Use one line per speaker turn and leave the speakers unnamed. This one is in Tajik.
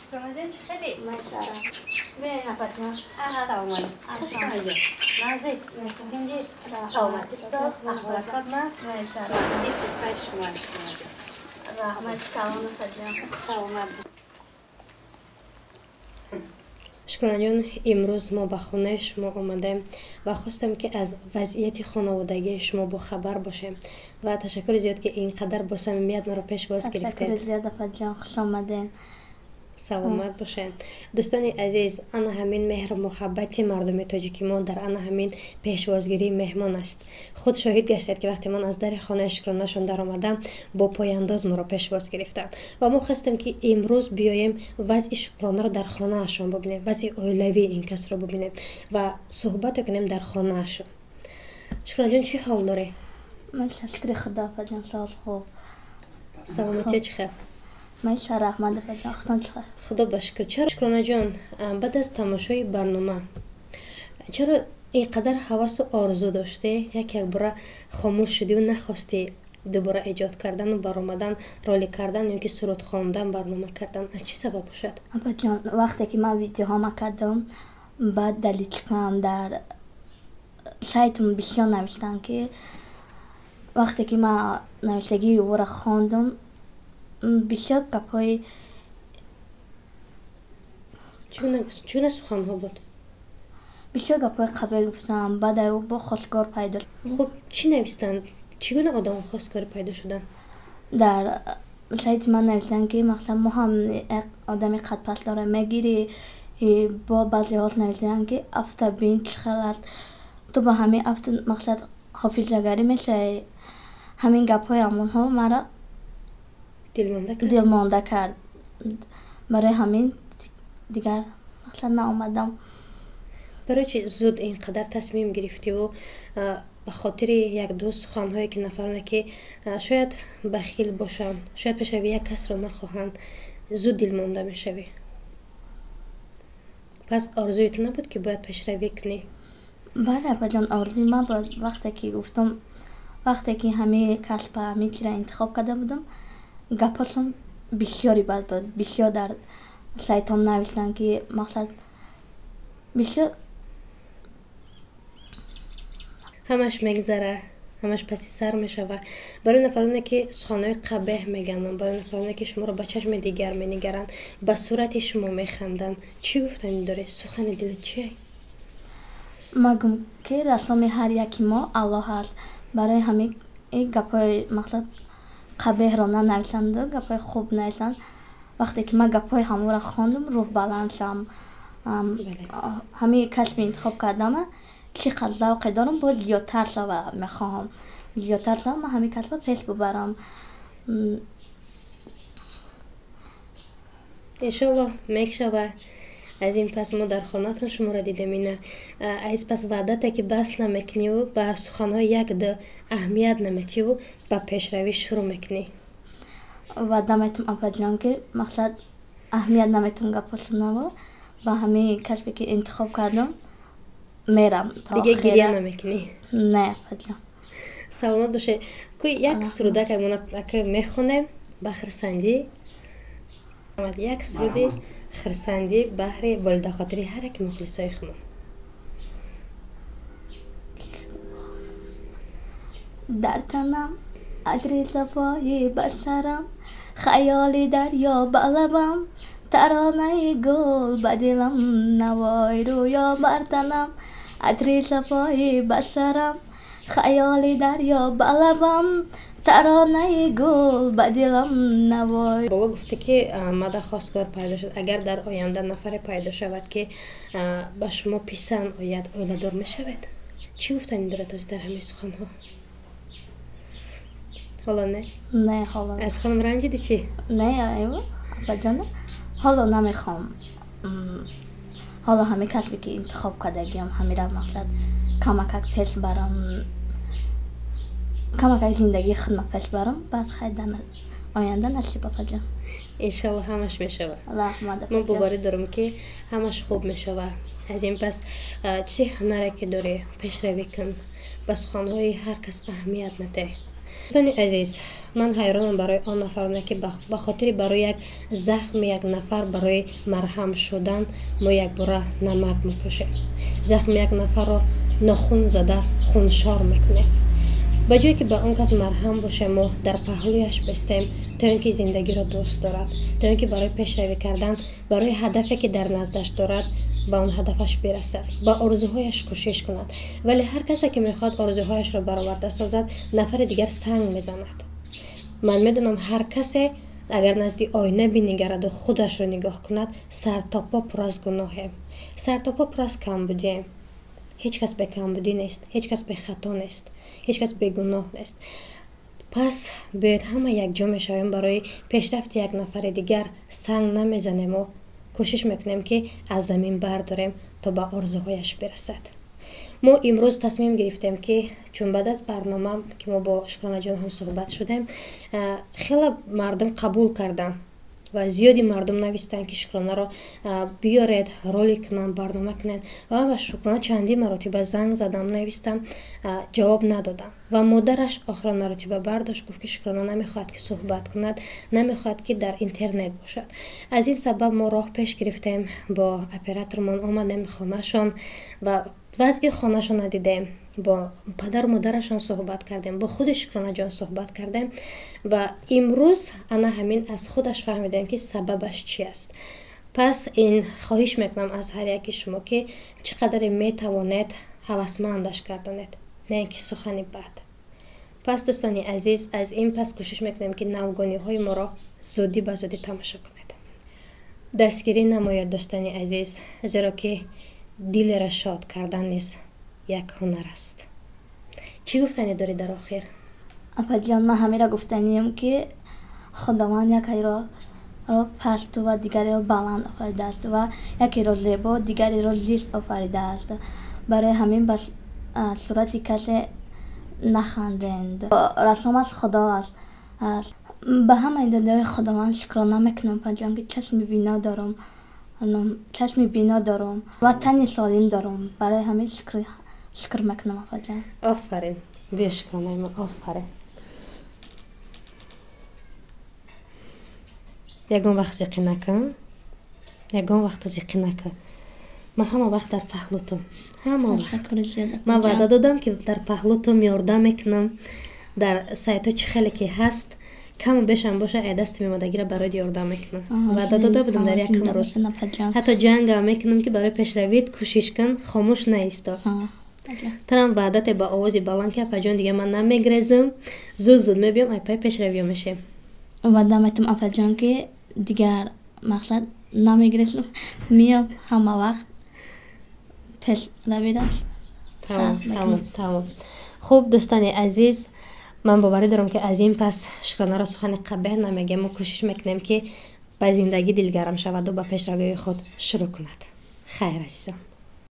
Шукронаҷон, чӣ хеле?
Майсара. Бе,
апаҷон. Салом алейкум. Шукронаҷон. Назик, тинҷи, саломатӣ, аҳволат наст?
Майсара.
Итифай шумо, Шукронаҷон.
Раҳмати калон, апаҷон.
Саломат.
Шукронаҷон, имрӯз мо ба хонаи шумо омадем ва хостем, ки аз вазъияти хонаводагии шумо бохабар бошем, ва ташаккури зиёд, ки ин қадар бо самимият маро пешвоз
Ташаккури
гирифтед.
зиёд, апаҷон, хуш омадед.
Саломат бошед. Дӯстони азиз, ана ҳамин меҳру муҳаббати мардуми тоҷики мо дар ана ҳамин пешвозгирии меҳмон аст. Худ шоҳид гаштед, ки вақте ман аз дари хонаи Шукронашон даромадам, бо пояндоз моро пешвоз гирифтанд, ва мо хостем, ки имрӯз биёем, вазъи Шукронаро дар хонаашон бубинем, вазъи оилавии ин касро бубинем ва суҳбате кунем дар хонаашон. Шукронаҷон, чӣ ҳол дорӣ?
Майса, шукри Худо, апаҷон, соз, хуб.
Саломатиё чӣ хел?
Майса, раҳмат, апаҷон, худон чӣ хел?
Худо ба шукр. Чаро, Шукронаҷон, баъд аз тамошои барнома чаро ин қадар ҳавасу орзу доштӣ, як якбора хомӯш шудиву нахостӣ дубора эҷод кардану баромадан, ролик кардан ё ки суруд хондан, барнома кардан? Аз чӣ сабаб бошад?
Апаҷон, вақте ки ман видеоҳома кардам, баъд дар личкаам, дар сайтам бисёр навиштанд, ки вақте ки ман навиштагии ӯро хондам, бисёр гапҳои
Чӣ гуна суханҳо буд?
Бисёр гапҳои қабеҳ гуфтам. Баъд ай ӯ бо хостгор пайдо
Хуб, чӣ навистанд? Чӣ гуна одамон хостгорӣ пайдо шуданд?
Дар сайти ман навиштанд, ки мақсад мо ҳам як одами қадпаст дорем, мегирӣ. Бо баъзеҳо навиштанд, ки афта бин, чӣ хел аст, ту ба ҳамин афта мақсад ҳофизагарӣ мешавӣ. Ҳамин гапҳои ҳамонҳо маро
дилмонда кард?
Дилмонда кард. Барои ҳамин дигар мақсад наомадам.
Барои чи зуд ин қадар тасмим гирифтиву ба хотири як-ду суханҳое, ки нафароне, ки шояд бахил бошанд, шояд пешрави як касро нахоҳанд, зуд дилмонда мешавӣ? Пас орзуи ту набуд, ки бояд пешравӣ кунӣ?
Бале, апаҷон, орзуи ман буд. Вақте ки гуфтам, вақте ки ҳамин касба, ҳамин чиро интихоб карда будам, гапҳошон бисёри бад буд. Бисёр дар сайтҳом навиштанд, ки мақсад бисёр.
Ҳамаш мегзара, ҳамаш паси сар мешава. Барои нафароне, ки суханҳои қабеҳ мегӯянд, барои нафароне, ки шуморо ба чашми дигар менигаранд, ба сурати шумо механданд, чӣ гуфтанӣ дорӣ? Сухани дилат чие?
Магум, ки расоми ҳар яки мо Аллоҳ аст. Барои ҳамин ин гапҳои мақсад қабеҳро нанависанду гапҳои хуб нависанд. Вақте ки ман гапҳои ҳамонро хондам, рӯҳ баланд шудам. Ҳамин касби интихоб кардама, чӣ қадр завқе дорам, боз зиёдтар шава мехоҳам, зиёдтар шава, ман ҳамин касба пеш бубарам.
Иншоллоҳ, мешава. Аз ин пас мо дар хонатон шуморо дидем. Ина аз пас ваъдате, ки бас намекуниву ба суханҳои як ду аҳамият наметиву ба пешравӣ шурӯъ мекунӣ.
Ваъда метум, апаҷон, ки мақсад аҳамият наметум гапҳошонаву ба ҳамин касбе, ки интихоб кардам, мерам то
Дига гиря
охира.
намекунӣ?
Не, апаҷон.
Саломат бошед. Ку як сурудак ака мехонем ба хирсандӣ, як суруди хирсандӣ баҳри волидахотири ҳар яки мухлисои хумо.
Дар танам атри сафои басарам, хаёли дарё ба лабам, таронаи гул ба дилам, навои рӯё. Бар танам атри сафои басарам, хаёли дарё ба лабам, таронаи гул ба дилам, навои
Боло гуфтӣ, ки мада хостгор пайдо шуд. Агар дар оянда нафаре пайдо шавад, ки ба шумо писанд ояд, оиладор мешавед? Чӣ гуфтанӣ дорад оз дар ҳамин суханҳо? Ҳоло не?
Не, ҳоло.
Аз суханам ранҷиди, чӣ?
Не, апаҷон, ҳоло намехоҳам. Ҳоло ҳамин касбе, ки интихоб кардагиам, ҳамира мақсад камакак пеш барам, камакак зиндагии худма пеш барам, баъд хай дар оянда насиб, апаҷон.
Иншалло, ҳамаш мешавад.
Раҳмат,
Ман
апаҷон.
боварӣ дорам, ки ҳамаш хуб мешавад. Аз ин пас чӣ ҳунаре ки дорӣ, пешравӣ кун, ба суханҳои ҳар кас аҳамият надеҳ. Дӯстони азиз, ман ҳайронам барои он нафароне, ки ба хотири барои як захми як нафар барои марҳам шудан мо якбора намак мепӯшем, захми як нафарро нохун зада хуншор мекунем. Ба ҷое ки ба он кас марҳам бошем, мо дар паҳлӯяш бистем, то ин ки зиндагиро дӯст дорад, то ин ки барои пешравӣ кардан, барои ҳадафе ки дар наздаш дорад, ба он ҳадафаш бирасад, ба орзуҳояш кӯшиш кунад. Вале ҳар касе ки мехоҳад орзуҳояшро бароварда созад, нафари дигар санг мезанад. Ман медонам, ҳар касе агар назди оина бинигараду худашро нигоҳ кунад, сартопо пур аз гуноҳем, сартопо пур аз камбудием. Ҳеҷ кас бекамбудӣ нест, ҳеҷ кас бехато нест, ҳеҷ кас бегуноҳ нест. Пас биёед ҳама якҷо мешавем, барои пешрафти як нафари дигар санг намезанему кӯшиш мекунем, ки аз замин бардорем, то ба орзуҳояш бирасад. Мо имрӯз тасмим гирифтем, ки чун баъд аз барнома, ки мо бо Шукронаҷон ҳам суҳбат шудем, хеле мардум қабул карданд ва зиёди мардум навистанд, ки Шукронаро биёред, ролик кунанд, барнома кунанд. Ва ман ба Шукрона чандин маротиба занг задам, навистам, ҷавоб надодам. Ва модараш охирон маротиба бардошт, гуфт, ки Шукрона намехоҳад, ки суҳбат кунад, намехоҳад, ки дар интернет бошад. Аз ин сабаб мо роҳ пеш гирифтем, бо оператормон омадем хонашон ва вазъи хонашонро дидем, бо падару модарашон суҳбат кардем, бо худи Шукронаҷон суҳбат кардем ва имрӯз ана ҳамин аз худаш фаҳмидем, ки сабабаш чи аст. Пас ин хоҳиш мекунам аз ҳар яки шумо, ки чӣ қадаре метавонед ҳавасмандаш гардонед, на ин ки сухани бад. Пас, дӯстони азиз, аз ин пас кӯшиш мекунем, ки навгониҳои моро зудӣ ба зудӣ тамошо кунед, дастгирӣ намояд, дӯстони азиз, зеро ки дилеро шод кардан низ як ҳунар аст. Чӣ гуфтанӣ дорӣ дар охир?
Апаҷон, ман ҳамеро гуфтанием, ки Худованд якеро пасту ва дигареро баланд офаридааст ва якеро зебо, дигареро зишт офаридааст. Барои ҳамин ба сурати касе нахандед. Расом аз Худо аст. Ба ҳамаи додаҳои Худованд шукрона мекунам, апаҷон, ки чашми бино дорам, чашми бино дорам ва тани солим дорам. Барои ҳамин шукр мекунам, апаҷон.
Офарин, биё, шукронаи ман, офарин. Ягон вақт зиқӣ накун, ягон вақт зиқӣ накун. Ман ҳама вақт дар паҳлутум, ҳама вақт. Ман ваъда додам, ки дар паҳлутум ёрдам мекунам. Дар сайтҳо чӣ хеле ки ҳаст, каму бешам боша, ай дасти мемодагиро барои ёрдам мекунам. Ваъда дода будам дар якум рӯз. Ҳатто ҷангам мекунам, ки барои пешравит кӯшиш кун, хомӯш наисто. Тарам ваъдате ба овози баланд, ки апаҷон, дига ман намегрезам, зуд зуд мебиём, ай пай пешравиё мешем.
Ваъда метам, апаҷон, ки дигар мақсад намегрезам, меём, ҳама вақт пешравиро.
Тамом, тамом, тамом. Хуб, дӯстони азиз, ман боварӣ дорам, ки аз ин пас Шукронаро сухани қабеҳ намегем. Мо кӯшиш мекунем, ки ба зиндагӣ дилгарм шаваду ба пешравиҳои худ шурӯъ кунад. Хайр, азизон.